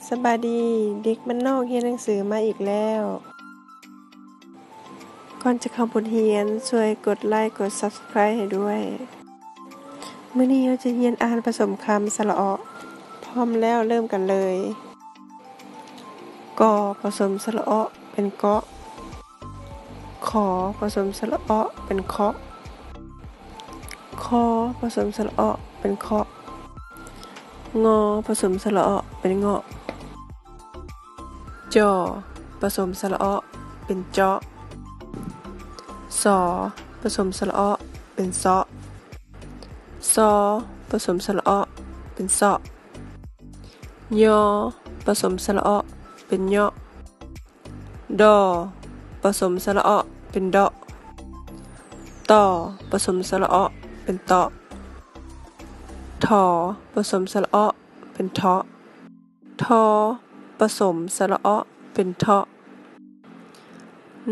ສະບາຍດີ ເດັກບ້ານນອກຮຽນໜັງສືມາອີກແລ້ວ. ກ່ອນຈະເຂົ້າບົດຮຽນ, ຊ່ວຍກົດໄລຄ໌ ກົດ Subscribe ໃຫ້ດ້ວຍ. ມື້ນີ້ເຮົາຈະຮຽນອ່ານປະສົມຄຳສະຫຼະເອາະ. ພ້ອມແລ້ວເລີ່ມກັນເລີຍ. ກໍ ປະສົມສະຫຼະເອາະ ເປັນເກາະ. ຂໍ ປະສົມສະຫຼະເອາະ ເປັນເຄາະ. ຄໍ ປະສົມສະຫຼະເອາະ ເປັນເຄາະ. ງໍ ປະສົມສະຫຼະເອາະ ເປັນເງາະ. ຈໍ ປະສົມສະຫຼະເອາະ ເປັນເຈາະ. ສໍ ປະສົມສະຫຼະເອາະ ເປັນເຊາະ. ຊໍ ປະສົມສະຫຼະເອາະ ເປັນເຊາະ. ຍໍ ປະສົມສະຫຼະເອາະ ເປັນເຍາະ. ດໍ ປະສົມສະຫຼະເອາະ ເປັນເດາະ. ຕໍ ປະສົມສະຫຼະເອາະ ເປັນເຕາະ. ທໍ ປະສົມສະຫຼະເອາະ ເປັນເທາະ. ທໍ ປະສົມສະຫຼະເອາະ ເປັນເທາະ.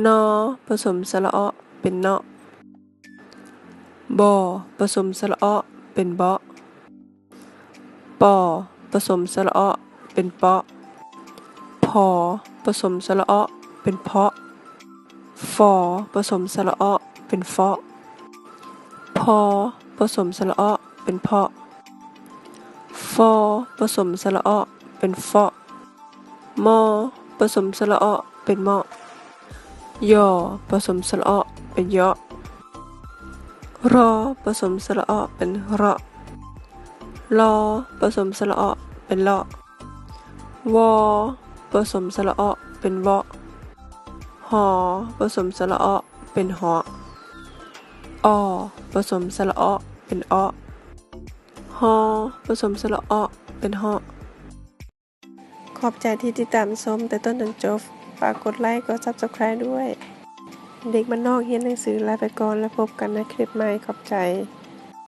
ນໍ ປະສົມສະຫຼະເອາະ ເປັນເນາະ. ບໍ ປະສົມສະຫຼະເອາະ ເປັນເບາະ. ປໍ ປະສົມສະຫຼະເອາະ ເປັນເປາະ. ພໍ ປະສົມສະຫຼະເອາະ ເປັນເພາະ. ຟໍ ປະສົມສະຫຼະເອາະ ເປັນເຟາະ. ພໍ ປະສົມສະຫຼະເອາະ ເປັນເພາະ. ຟໍ ປະສົມສະຫຼະເອາະ ເປັນເຟາະ. ມໍ ປະສົມສະຫຼະເອາະ ເປັນເມາະ. ຍໍ ປະສົມສະຫຼະເອາະ ເປັນເຍາະ. ລໍ ປະສົມສະຫຼະເອາະ ເປັນເຣາະ. ລໍ ປະສົມສະຫຼະເອາະ ເປັນເລາະ. ວໍ ປະສົມສະຫຼະເອາະ ເປັນເວາະ. ຫໍ ປະສົມສະຫຼະເອາະ ເປັນເຫາະ. ອໍ ປະສົມສະຫຼະເອາະ ເປັນເອາະ. ຫໍ ປະສົມສະຫຼະເອາະ ເປັນເຫາະ. ຂອບໃຈທີ່ຕິດຕາມຊົມແຕ່ຕົ້ນຈົນຈົບ. ຝາກກົດໄລຄ໌ ກົດ Subscribe ດ້ວຍ. ເດັກບ້ານນອກຮຽນໜັງສືລາໄປກ່ອນ ແລ້ວພົບກັນໃນຄລິບໃໝ່. ຂອບໃຈ.